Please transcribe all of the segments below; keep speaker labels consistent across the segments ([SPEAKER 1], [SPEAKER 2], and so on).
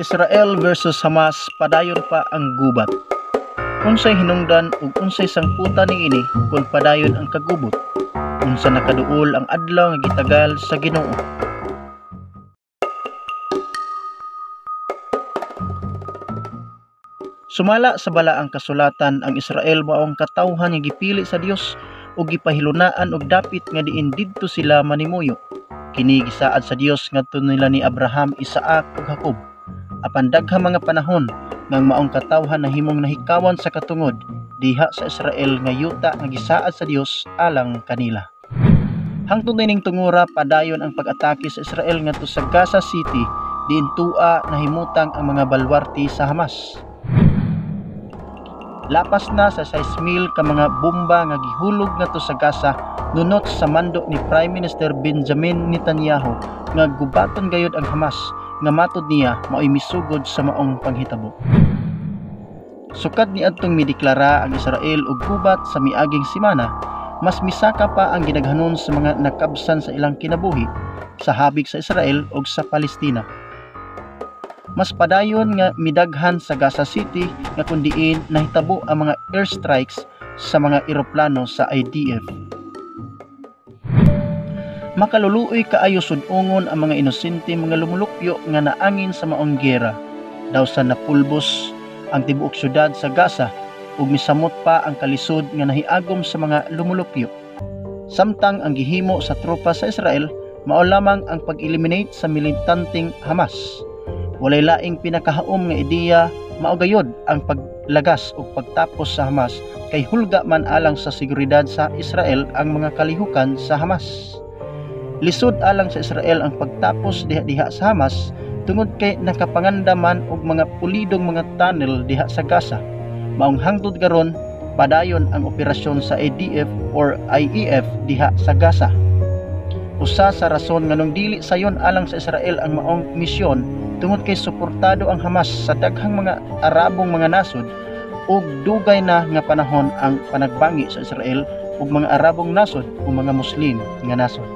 [SPEAKER 1] Israel versus Hamas, padayon pa ang gubat. Unsay hinungdan ug unsay sangputan niini kung padayon ang kagubot? Unsa nakaduol ang adlaw nga gitagal sa Ginoo? Sumala sa balaang kasulatan, ang Israel mao ang katawhan nga gipili sa Dios ug gipahilunaan og dapit nga diin didto sila manimuyo. Kini gisaad sa Dios ngadto nila ni Abraham, Isaac ug Jacob. Apan daghang mga panahon nga ang maong katawhan nahimong nahikawan sa katungod diha sa Israel nga yuta nga gisaad sa Dios alang kanila. Hangtod nining tungura, padayon ang pag-atake sa Israel ngadto sa Gaza City diin tua nahimutang ang mga balwarte sa Hamas. Lapas na sa 6,000 ka mga bomba nga gihulog ngadto sa Gaza nunot sa mando ni Prime Minister Benjamin Netanyahu nga gubaton gayud ang Hamas nga matod niya maoy misugod sa maong panghitabo. Sukad niadtong mideklara ang Israel og gubat sa miaging semana, mas misaka pa ang gidaghanon sa mga nakabsan sa ilang kinabuhi sa habig sa Israel ug sa Palestina. Mas padayon nga midaghan sa Gaza City nga kun diin nahitabo ang mga airstrikes sa mga eroplano sa IDF. Makaluluoy kaayo sud-ungon ang mga inosente mga lumulupyo nga naangin sa maong giyera. Daw sa napulbos ang tibuok syudad sa Gaza ug misamot pa ang kalisod nga nahiagom sa mga lumulupyo. Samtang ang gihimo sa tropa sa Israel mao lamang ang pag-eliminate sa militanteng Hamas. Walay laing pinakahaom nga ideya mao gayod ang paglagas ug pagtapos sa Hamas kay hulga man alang sa seguridad sa Israel ang mga kalihukan sa Hamas. Lisod alang sa Israel ang pagtapos diha-diha sa Hamas tungod kay nakapanganda man og mga pulidong mga tunnel diha sa Gaza. Maong hangtod karon padayon ang operasyon sa ADF or IEF diha sa Gaza. Usa sa rason nganong dili sayon alang sa Israel ang maong misyon tungod kay suportado ang Hamas sa daghang mga Arabong mga nasod ug dugay na nga panahon ang panagbangi sa Israel ug mga Arabong nasod ug mga Muslim nga nasod.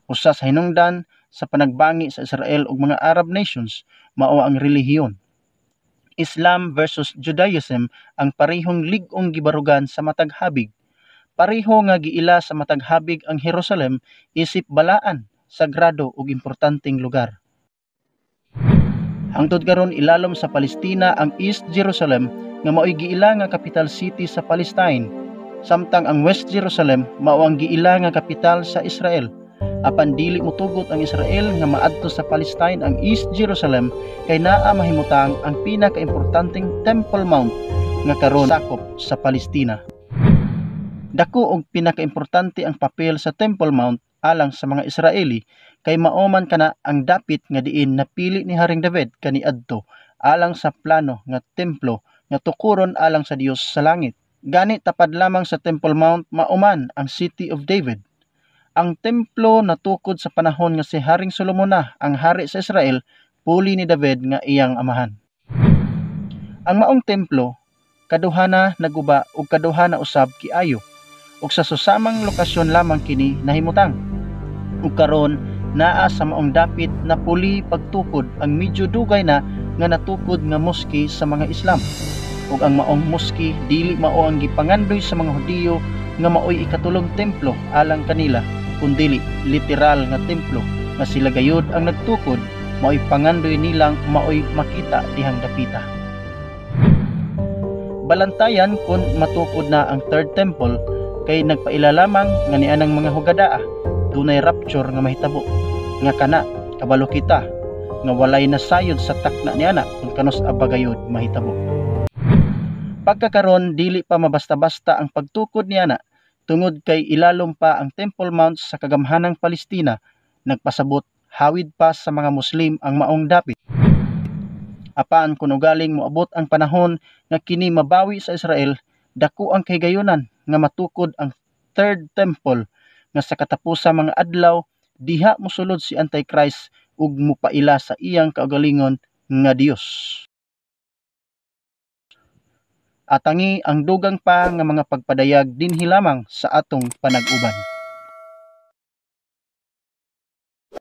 [SPEAKER 1] Usa sa hinungdan sa panagbangi sa Israel ug mga Arab nations mao ang relihiyon. Islam versus Judaism ang parehong lig-ong gibarugan sa matag habig. Pareho nga giila sa matag habig ang Jerusalem isip balaan, sagrado ug importanteng lugar. Hangtod karon ilalom sa Palestina ang East Jerusalem nga maoy giila nga capital city sa Palestine, samtang ang West Jerusalem mao ang giila nga kapital sa Israel. Apan dili motugot ang Israel nga maadto sa Palestine ang East Jerusalem kay naa mahimutang ang pinakaimportanteng Temple Mount nga karon sakop sa Palestina. Dako og pinakaimportante ang papel sa Temple Mount alang sa mga Israeli kay mao man kana ang dapit nga diin napili ni Haring David kaniadto alang sa plano nga templo nga tukuron alang sa Dios sa langit. Gani tapad lamang sa Temple Mount mao man ang City of David. Ang templo natukod sa panahon nga si Haring Solomon na ang hari sa Israel, puli ni David nga iyang amahan. Ang maong templo kaduha na naguba ug kaduha na usab kiayo, ug sa susamang lokasyon lamang kini nahimutang. Ug karon naa sa maong dapit na puli pagtukod ang medyo dugay na nga natukod nga moske sa mga Islam. Ug ang maong moske dili mao ang gipangandoy sa mga Hudiyo nga maoy ikatulong templo alang kanila, kundili literal nga templo nga sila gayud ang nagtukod, maoy pangandoy nilang maoy makita dihang dapita. Balantayan kun matukod na ang third temple kay nagpaila lamang nga nianang mga hugadaa dunay rapture nga mahitabo nga kana kabalo kita nga walay nasayod sa takna niana kung kanus abagayod mahitabo. Pagkakaron dili pa mabasta-basta ang pagtukod niana tungod kay ilalom pa ang Temple Mount sa kagamhanang Palestina, nagpasabot hawid pa sa mga Muslim ang maong dapit. Apan kun ugaling moabot ang panahon nga kini mabawi sa Israel, dako ang kahigayunan nga matukod ang third temple nga sa katapusan mga adlaw diha mosulod si Antichrist ug mopaila sa iyang kaugalingon nga Dios. Atangi ang dugang pa nga mga pagpadayag dinhi lamang sa atong panag-uban.